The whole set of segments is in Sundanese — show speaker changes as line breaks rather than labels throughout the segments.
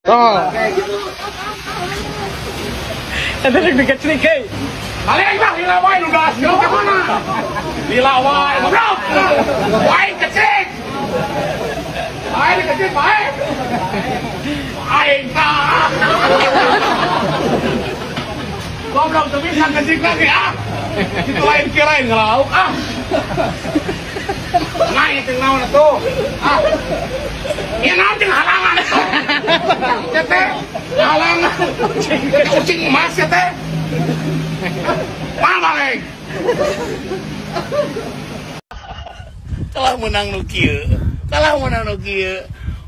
Oh. Eta rek dikecrik euy.
Balik mah lila wae nu gas ka mana? Lila wae goblok. Wae kecrik. Wae dikecrik wae. Aing tah. Goblok teu bisa kecrik lagi ah. Itu lain kirain ngelauk ah. Naik jeung naon atuh? Ah. Ieu naon jeung halangan atuh? Teh halangan. Kucing emas ya teh. Mana balik? Kalah menang nu kieu. Kalah menang nu kieu.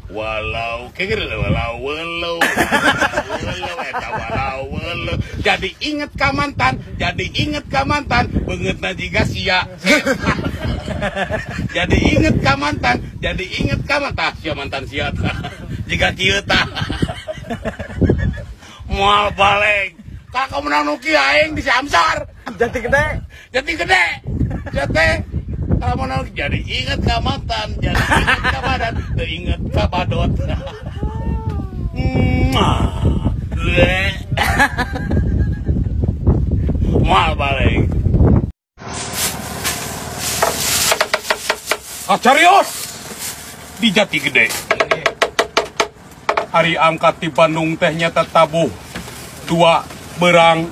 Walau kira walau walau. Walau eta walau walau. Jadi inget ka mantan, jadi inget ka mantan, beungeutna jiga sia. Jadi inget ka mantan, jadi inget ka mantan, sia mantan sia tah. Jiga kieu tah. Moal balik. Kakak menang nu kieu aing di Samsar.
Jati gede.
Jati gede. Jati kalau menang jadi inget ka mantan, jadi inget ka badan, teu inget ka badot. Moal balik. Kacarios di Jati Gede. Hari angkat di Bandung teh nyata tabuh dua berang.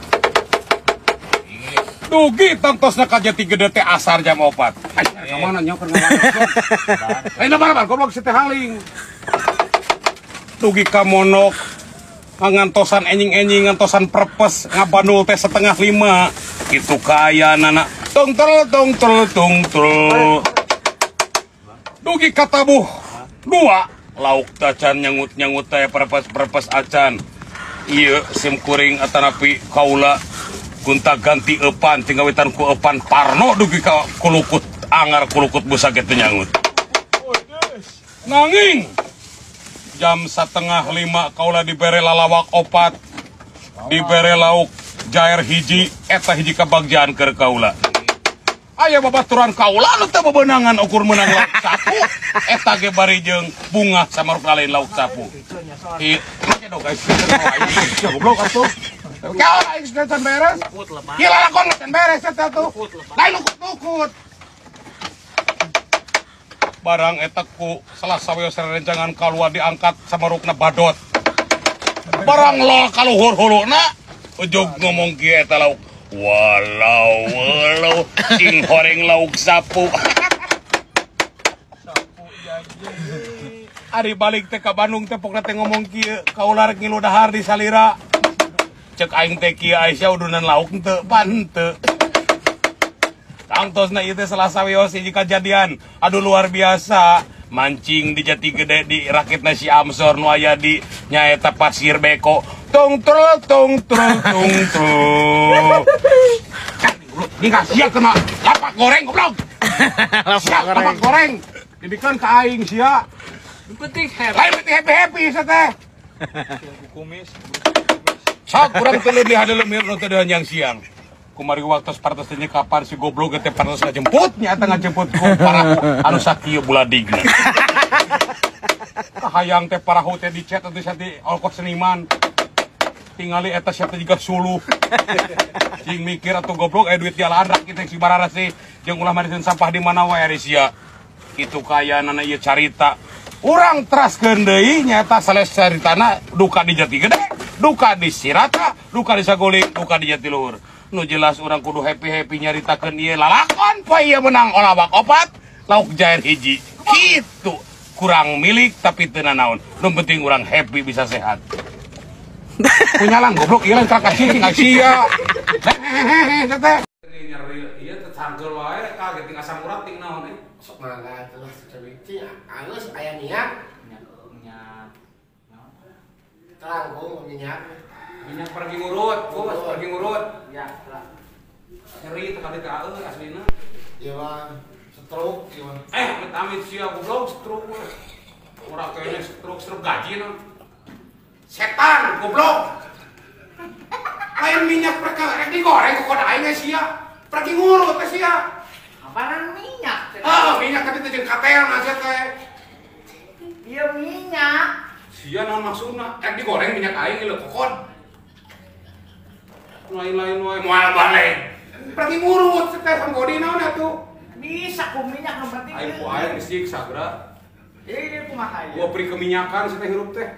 Dugi tangtosna ka Jati Gede teh asar jam 4. Ka mana nya keur ngawana? Lain barbar goblok si teh haling. Dugi ka monok ngantosan enjing-enjing ngantosan perpes ngabandul teh 4:30. Kitu kaayaanana. Tung tul tung tul tung tul. Dugi ka tabuh dua lauk tacan nyangut-nyangut teh perpes-perpes acan. Ieu sim kuring atanapi kaula gonta ganti eupan tinggawitan ku eupan parno dugi ka kulukut angar kulukut busa kitu nyangut. Nanging jam 4:30 kaula dibere lalawak opat, dibere lauk jair hiji, eta hiji kabagjaan keur kaula. Aya babaturan kaula nu teu bebenangan ukur meunang lauk sapu, eta ge bari jeung bunga samaruk lain lauk sapu. Ieu make dong guys, goblok atuh. Kau aing sudah can beres. Ieu lalakon can beres eta tuh. Lain ukut-ukut. Barang eta ku salah sawios rerencangan kaluar diangkat samarukna badot. Barang lol kaluhur huluna ujug ngomong kieu eta lauk. Walau walau sing horeng lauk sapu. Ari balik teh ka Bandung teh pokna teh ngomong kieu kaula rek ngilu dahar di salira. Cek aing teh kieu Aisyah udunan lauk henteu pan henteu. Tangtosna ieu teh salah sawios hiji kajadian. Aduh luar biasa. Mancing di Jati Gede di rakitna si Amsor nu aya di nyaeta pasir beko. Tung trul tung trul tung trul. Ini sia kena lapak goreng goblok. Sia lapak goreng. Dibikeun ka aing sia.
Penting happy.
Lain penting happy-happy sia teh.
Kumis.
Sok kurang teu leuwih hadeuleuh nu teu yang siang. Kumari waktu partos teh kapan si goblok teh partos ngajemput nya eta ngajemput ku parahu anu sakieu buladigna. Kahayang teh parahu teh dicet atuh sia teh ongkoh seniman. Tingali eta sia teh jiga suluh. Cing mikir atuh goblok aya duit dialaan rakit teh si bararasih jeung ulah mariseun sampah di mana wae ari sia. Kitu kayaanana ieu carita. Urang teraskeun deui nyaeta sales caritana duka di Jati Gede, duka di Sirata, duka di Saguling, duka di Jatiluhur. Nu jelas urang kudu happy-happy nyaritakeun ieu lalakon poe ieu menang olawak opat, lauk jair hiji. Kitu kurang milik tapi teu nanaon. Nu penting urang happy bisa sehat. Kunyalang goblok ieu lain kakak cicing sia. Hehehe teh. Nyeri ieu teh cangkeul wae kaget ting asam urat ting naon eh.
Sok mangga telah cicing alus aya minyak.
Minyak.
Teranggung minyak.
Minyak pergi ngurut, bos, pergi ngurut.
Ya, lah.
Nyeri teh kali teh aslina.
Ieu mah stroke ieu mah.
Eh, amit sia goblok stroke. Ora kene stroke stroke gaji na. Setan goblok. Lain minyak perkara rek digoreng kok aing sia. Pergi ngurut teh sia.
Apaan minyak?
Ah, minyak tapi teh jeung katel na sia teh.
Ieu minyak.
Sia naon maksudna? Ek digoreng minyak aing ieu kokon. Lain-lain wae moal balik. Pergi ngurut si teh sanggodi naon atuh?
Bisa ku minyak nu penting.
Aing ku aing disiksa geura.
Ini kumaha ieu?
Gua pri keminyakan si teh hirup teh.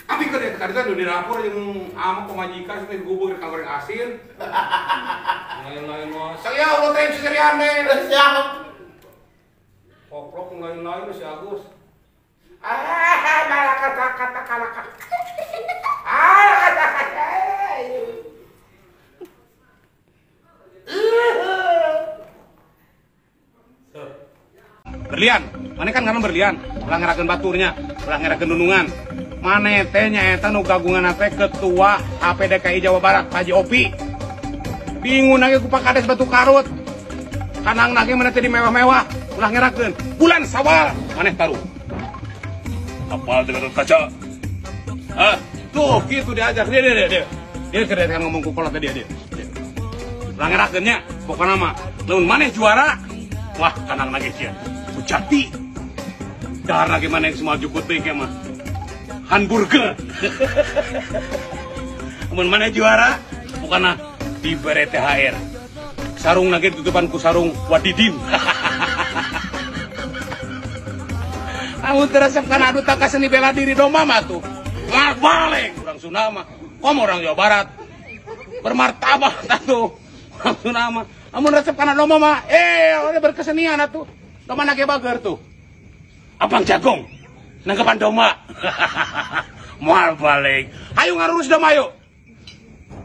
Abi keur eta kadang di dapur jeung ama pamajikan si teh gubuk ka goreng asin. Lain-lain wae. Saya ulah teh seserian deh.
Siap.
Koplok lain-lain si Agus. Ah, malah kata-kata kalaka. Ah, kata-kata. Berlian, mana kan karena berlian, ulah ngerakeun baturnya, ulah ngerakeun dunungan. Mana teh nyaeta nu kagungan teh Ketua HPDKI Jawa Barat, Pak Haji Opi. Bingung lagi ku Pak Kades Batu Karut. Kanang nage mana teh di mewah-mewah, ulah ngerakeun. Bulan Sawal, maneh taruh. Kapal dengan kaca. Ah, tuh gitu diajak dia dia dia. Dia keren ngomong ku kolot dia dia. Ulah ngerakeun nya, pokona mah lamun maneh juara, wah kanang nage sia. Jati. Dahar lagi mana yang semua jukut teh mah. Hamburger. Mun mana juara, bukanlah dibere THR. Sarung lagi tutupan ku sarung wadidin. Amun teresep kana adu tangka seni bela diri domba mah tuh. Ngar balik urang Sunda mah. Kom orang Jawa Barat. Bermartabat atuh. Urang Sunda mah. Amun resep kana domba mah, berkesenian atuh. Domba nage bager tuh. Abang Jagong nangkepan domba. Moal balik. Ayo ngarurus domba yuk.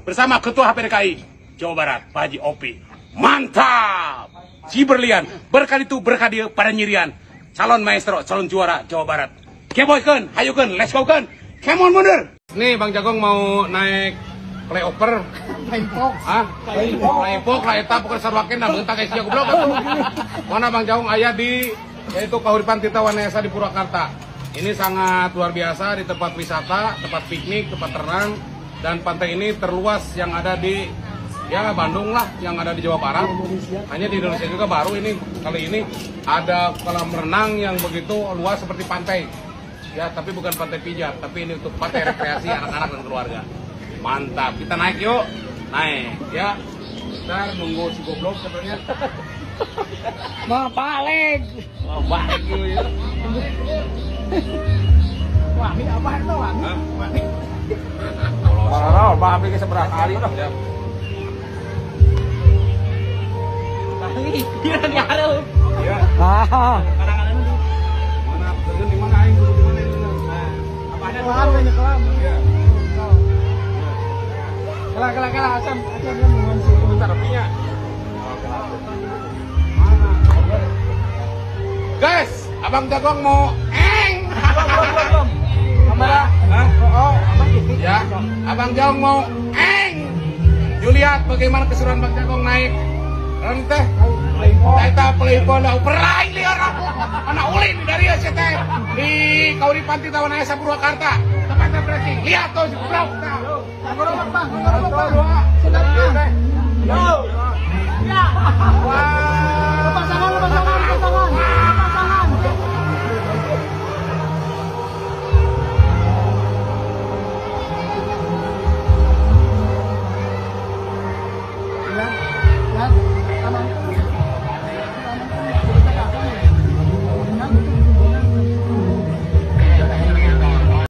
Bersama Ketua HPDKI Jawa Barat, Pak Haji Opi. Mantap. Si berlian, berkah itu berkah dia pada nyirian. Calon maestro, calon juara Jawa Barat. Keboykeun, hayukeun, let's go keun. Come on mundur. Nih Bang Jagong mau naik playoper. Playbox. Hah? Playbox lah eta pokokna sarwakeun da beunta ka sia goblok. Mana Bang Jagong aya di yaitu Kahuripan Tirta Wanayasa di Purwakarta. Ini sangat luar biasa di tempat wisata, tempat piknik, tempat renang, dan pantai ini terluas yang ada di ya Bandung lah, yang ada di Jawa Barat. Hanya di Indonesia juga baru ini kali ini ada kolam renang yang begitu luas seperti pantai. Ya, tapi bukan pantai pijat, tapi ini untuk pantai rekreasi anak-anak dan keluarga. Mantap, kita naik yuk. Naik ya. Bentar nunggu si goblok sebenarnya.
Mau balik.
Mau balik yuk ya.
Wah, ini apa itu, Wah?
Parah, Bang, ke seberapa kali dah.
Kali, dia diharap.
Iya.
Ah.
Kadang-kadang
mana di mana aing dulu di mana itu.
Nah, apa ada
kolam ini kolam.
Iya.
Kalah kalah kalah asam asam yang mohon sih.
Bentar repinya. Mana? Guys, Abang Jagong mau eng.
Belum. Kamera.
Hah?
Oh, abang gitu.
Ya, Abang Jagong mau eng. Juliat bagaimana keseruan Bang Jagong naik renteh. Eta playboy dah perai liar. Anak ulin dari sia teh di Kahuripan Tirta Wanayasa Purwakarta. Tempat refreshing. Lihat tuh si goblok.
Ngorobok, Bang. Ngorobok, Bang. Sudah, Bang.
Yo. Wah.